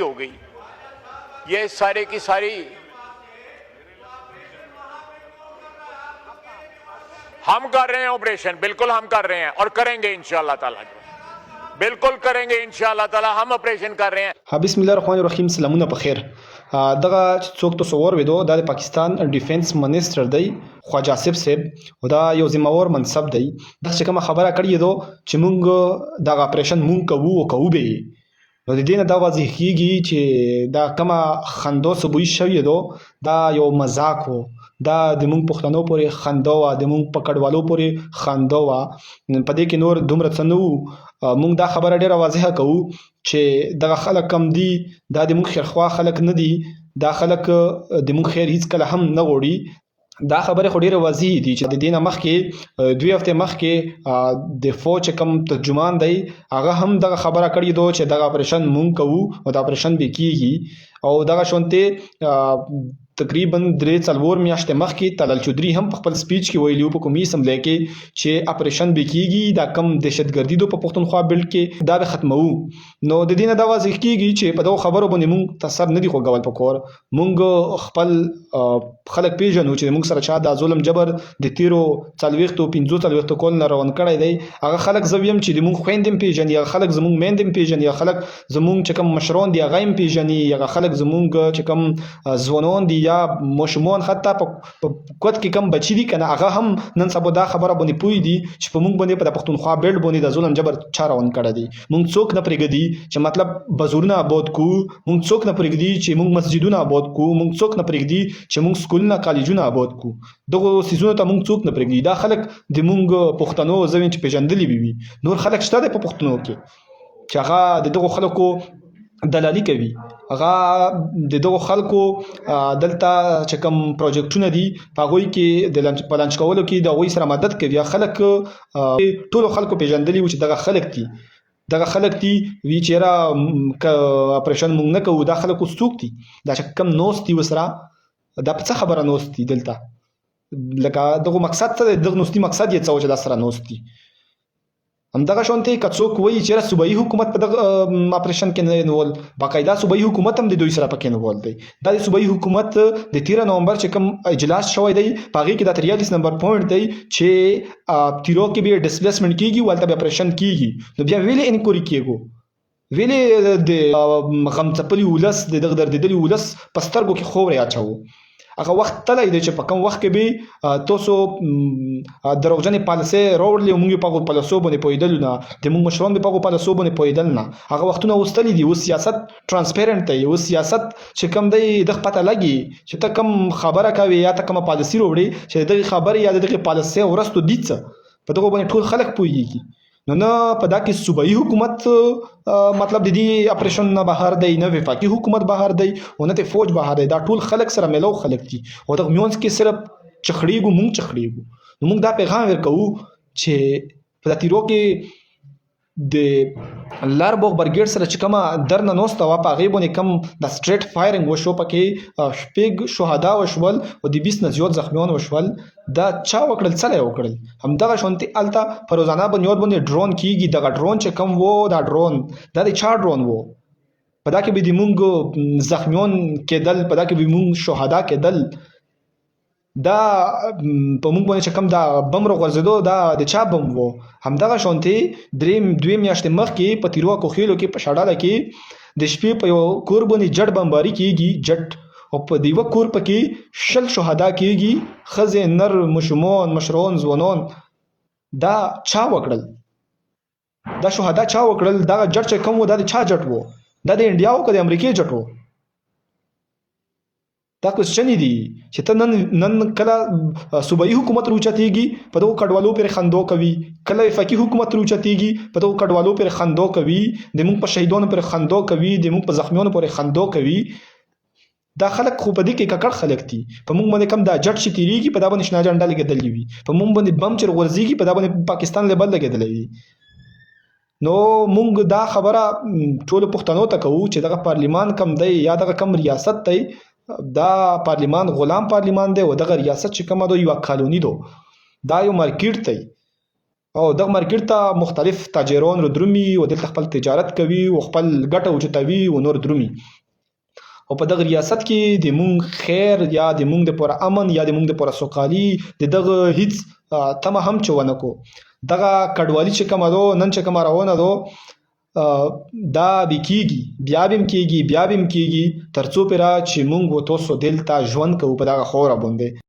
हो गई। ये सारे की सारी हम कर रहे हैं ऑपरेशन, बिल्कुल हम कर रहे हैं और करेंगे इंशाअल्लाह ताला, बिल्कुल करेंगे इंशाअल्लाह ताला, हम ऑपरेशन कर रहे हैं। ها، بسم الله الرحمن الرحیم، سلامونه په خیر. دغه څوک تصور ویدو، دا د پاکستان ډیفنس منسټر دی، خواجه آصف صاحب، او دا یو ذمہوار منصب دی. دا چې کومه خبره کړې دو چې مونږ دغه اپریشن مونږ کوو او کوو به، نو د دې نه دا واضح کیږي چې دا کومه خندو سبوی شوې دو، دا یو مذاق وو. دا د مونږ پښتنو پورې خندا وه، د مونږ په کډوالو پورې خندا وه. په دې کې نور دومره څه نه وو. مونږ دا خبره ډیره واضحه کوو چې دغه خلک کم دي، دا د مونږ خیرخواه خلک نه دي. دا خلک د مونږ خیر هیڅ کله هم نه غواړي. دا خبره خو ډیره واضح دي چې د دې نه مخکې، 2 هفتې مخکې، د فوج چې کوم ترجمان دی، هغه هم دغه خبره کړې دو چې دغه اپریشن مونږ کوو او دا اپریشن به کیږي. او دغه شونته تقریبا 3-4 میاشتې مخکې طلال چودري هم په خپل سپیچ کې ویلي په قومي اسمبلی کې چې اپریشن به کیږي، دا کم دهشتګردي دو په پښتونخوا بیلټ کې، دا به ختموو. نو د دې نه دا واضح کیږي چې په دغه خبرو باندې مونږ ته سر نه دی خوږول پکور. مونږ خپل خلک پیژنو چې مونږ سره چا دا ظلم جبر د تیرو 40، 45 کال نه روان کړی دی. هغه خلک زه ویم چې د مونږ خویندې هم پیژني، هغه خلک زمونږ میندې هم پیژني، هغه خلک زمونږ چې کوم مشران دي، هغه هم پیژني، هغه خلک زمونږ چې کوم ځوانان دي یا ماشومان، حتی په کوت کې کم بچی دي کنه، هغه هم نن سبا دا خبره باندې پوه دي چې په مونږ باندې، په پښتونخوا بیلټ باندې د ظلم جبر چا روان کړی دی. مونږ څوک نه پرېږدي چې مطلب بازارونه آباد کو، مونږ څوک نه پرېږدي چې مونږ مسجدونه آباد کو، مونږ څوک نه پرېږدي چې مونږ سکولونه، کالجونه آباد کو. دغه څیزونو ته مونږ څوک نه پرېږدي. دا خلک د مونږ پښتنو زه ویم چې پېژندلي به وي. نور خلک شته دی په پښتنو کې چې هغه د دغو خلکو دلالی کوي، هغه د دغو خلکو دلته چې کوم پروجیکټونه دي، په هغوی کې د لانچ په لانچ کولو کې د هغوی سره مدد کوي. هغه خلک ټولو خلکو پېژندلي وو چې دغه خلک دي، دغه خلک دي وی چې را که اپریشن مونږ نه کوو. دا خلک اوس څوک دي؟ دا چې کوم نوست دي وسره، دا په څه خبره نوست دي دلته؟ لکه دغه مقصد څه دی؟ دغه نوستي مقصد یې څه و چې دا سره نوست دي؟ همدغه شانتې که څوک وایي چې صوبایي حکومت په دغه اپریشن کې نه انوول، باقاعده صوبایي حکومت هم د دوی سره پکې انوول دی. دا د صوبایي حکومت د 13 نومبر چې کوم اجلاس شوی دی، په هغې کې دا 43 نمبر پوینټ دی چې تیرو کې به ډسپلیسمنټ کیږي، ولته به اپریشن کیږي. نو بیا ویلې انکوری کیږو؟ ویلې د غم څپلي ولس، د دغه دردېدلي ولس په سترګو کې خاورې اچوو؟ هغه وخت تللی دی چې په کوم وخت کې به تاسو دروغجنې پالیسۍ راوړلې او موږ په هغو پالیسو باندې پوهېدلو نه، د موږ مشران به په هغو پالیسو باندې پوهېدل نه. هغه وختونه اوس تللي دي. اوس سیاست ترانسپیرنټ دی. اوس سیاست چې کوم دی، دغه پته لګي چې ته کوم خبره کوې یا ته کومه پالیسي راوړې، چې دغې خبرې یا د دغې پالیسۍ وروسته دي څه، په دغو باندې ټول خلک پوهېږي. نو نه په دا کې صوبایي حکومت مطلب د دې اپریشن نه بهر دی، نه وفاقي حکومت بهر دی او نه ته فوج بهر دی. دا ټول خلک سره ملو خلک دي او دغه میونس کې صرف چخړیږو، مونږ چخړیږو. نو مونږ دا پیغام ورکوو چې په دا تیرو کې د لار بوغ برګیډ سره چې کومه درنه نوسته وه، په هغې باندې کوم د سټریټ فایرنګ وشو، پکې شپږ شهدا وشول او د 20 نه زیات زخمیان وشول، دا چا وکړل؟ څه یې وکړل؟ همدغه شانتې هلته په روزانه بنیاد باندې ډرون کیږي. دغه ډرون چې کوم وو، دا ډرون دا د چا ډرون وو؟ په دا کې به د مونږ زخمیان کېدل، په دا کې به مونږ شهدا کېدل. دا په مونږ باندې چې کوم دا بم راغورځېدو، دا د چا بم وو؟ همدغه شانتې 2 میاشتې مخکې په تیرو کوخیلو کې، په شړاله کې د شپې په یو کور باندې جټ بمباري کیږي، جټ، او په د یوه کور پکې 20 شهدا کیږي، ښځې، نر، ماشومان، مشران، ځوانان. دا چا وکړل؟ دا شهدا چا وکړل؟ دا جټ چې کوم وو، دا د چا جټ وو؟ دا د انډیا او که د امریکې جټ وو؟ دا کوېسچن دي چې ته نن کله صوبایي حکومت روچتېږي، په دغو کډوالو پرې خندو کوي، کله وفاقي حکومت روچتېږي، په دغو کډوالو پرې خندو کوي، د موږ په شهیدانو پرې خندو کوي، د موږ په زخمیانو پرې خندو کوي. دا خلک خو په دې کې ککړ خلک دي. په موږ باندې کوم دا جټ چې تیریږي، په دا باندې شنه جنډه لګېدلې وي. په موږ باندې بم چې غورځېږي، په دا باندې پاکستان لیبل لګېدلی وي. نو موږ دا خبره ټولو پښتنو ته کوو چې دغه پارلیمان کم دی یا دغه کم ریاست دی، دا پارلیمان غلام پارلیمان دی او دغه ریاست چې کومه ده، یوه کالوني ده، دا یو مارکیټ دی. او دغه مارکیټ ته مختلف تاجران ردرومي او دلته خپل تجارت کوي او خپل ګټه اوچتوي او نور درومي. او په دغه ریاست کې د مونږ خیر یا د مونږ د پوره امن یا د مونږ د پوره سوکالي د دغه هیڅ تمه هم چې ونه کو. دغه کډوالي چې کومه ده، نن چې کومه روانه ده، دا به کیږي، بیا به هم کیږي، بیا به هم کیږي، تر څو پرې چې مونږ و تاسو دلته ژوند کوو په دغه خاوره باندې.